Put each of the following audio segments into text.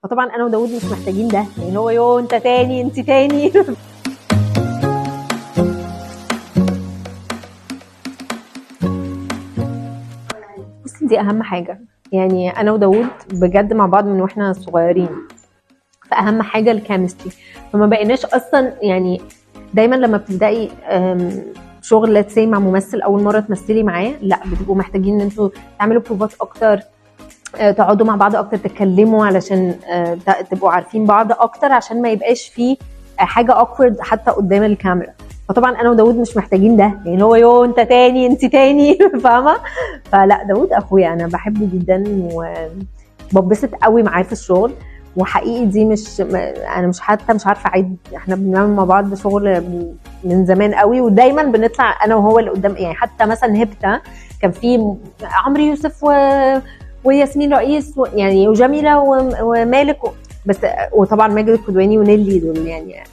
فطبعا انا وداود مش محتاجين ده، يعني هو يو انت تاني انت تاني. بصي دي اهم حاجة، يعني انا وداود بجد مع بعض من واحنا صغيرين، فاهم حاجة ال chemistry، فما بقيناش اصلا يعني دايما لما بتبداي شغل let's say مع ممثل اول مرة تمثلي معاه، لا بتبقوا محتاجين ان انتوا تعملوا بروفات اكتر، تقعدوا مع بعض اكتر، تتكلموا علشان تبقوا عارفين بعض اكتر، عشان ما يبقاش فيه حاجة awkward حتى قدام الكاميرا. فطبعا انا وداود مش محتاجين ده، يعني هو يو انت تاني انت تاني، فاهمه؟ فلا داود اخويا انا بحبه جدا وببسط قوي معاه في الشغل، وحقيقي دي مش انا مش حتى مش عارفه اعيد، احنا بنعمل مع بعض شغل من زمان قوي، ودايما بنطلع انا وهو اللي قدام. يعني حتى مثلا هبته كان في عمرو يوسف وياسمين رئيس يعني وجميلة ومالك بس، وطبعا ماجد الكدواني ونيلي، دول يعني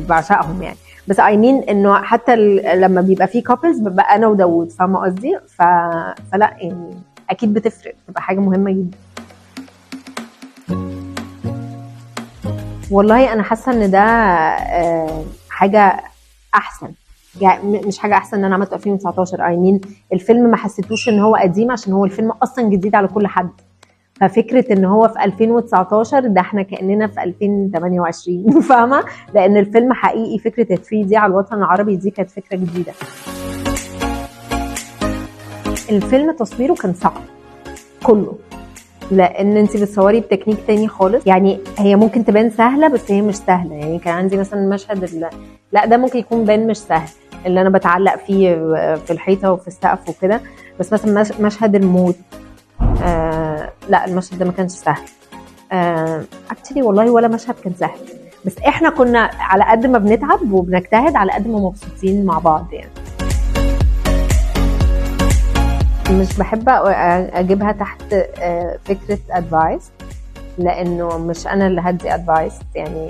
بعشقهم يعني. بس I mean انه حتى لما بيبقى في couples ببقى انا وداود، فاهمه قصدي؟ فلا يعني اكيد بتفرق، بتبقى حاجة مهمة جدا. والله انا حاسه ان ده حاجة احسن، يعني مش حاجة احسن ان انا عملته 2019، I mean الفيلم ما حسيتوش ان هو قديم عشان هو الفيلم اصلا جديد على كل حد، ففكره ان هو في 2019 ده احنا كاننا في 2028، فاهمه؟ لان الفيلم حقيقي فكرة 3D على الوطن العربي دي كانت فكرة جديدة. الفيلم تصويره كان صعب كله، لان انت بتصوري بتكنيك تاني خالص، يعني هي ممكن تبان سهلة بس هي مش سهلة. يعني كان عندي مثلا مشهد لا ده ممكن يكون بان مش سهل، اللي انا بتعلق فيه في الحيطة وفي السقف وكده، بس مثلا مشهد الموت لا المشهد ده ما كانش سهل. actually والله ولا مشهد كان سهل، بس احنا كنا على قد ما بنتعب وبنجتهد على قد ما مبسوطين مع بعض. يعني مش بحب اجيبها تحت فكرة advice، لانه مش انا اللي هدي advice، يعني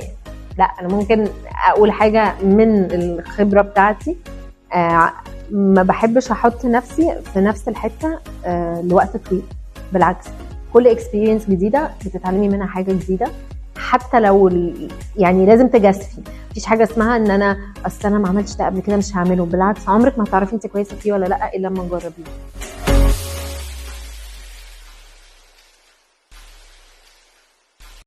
لا انا ممكن اقول حاجة من الخبرة بتاعتي. ما بحبش احط نفسي في نفس الحتة لوقت طويل، بالعكس كل experience جديدة بتتعلمي منها حاجة جديدة، حتى لو يعني لازم تجازفي. مفيش حاجة اسمها ان انا اصل انا ما عملتش ده قبل كده مش هعمله، بالعكس عمرك ما هتعرفي انت كويسة فيه ولا لا الا لما تجربيه.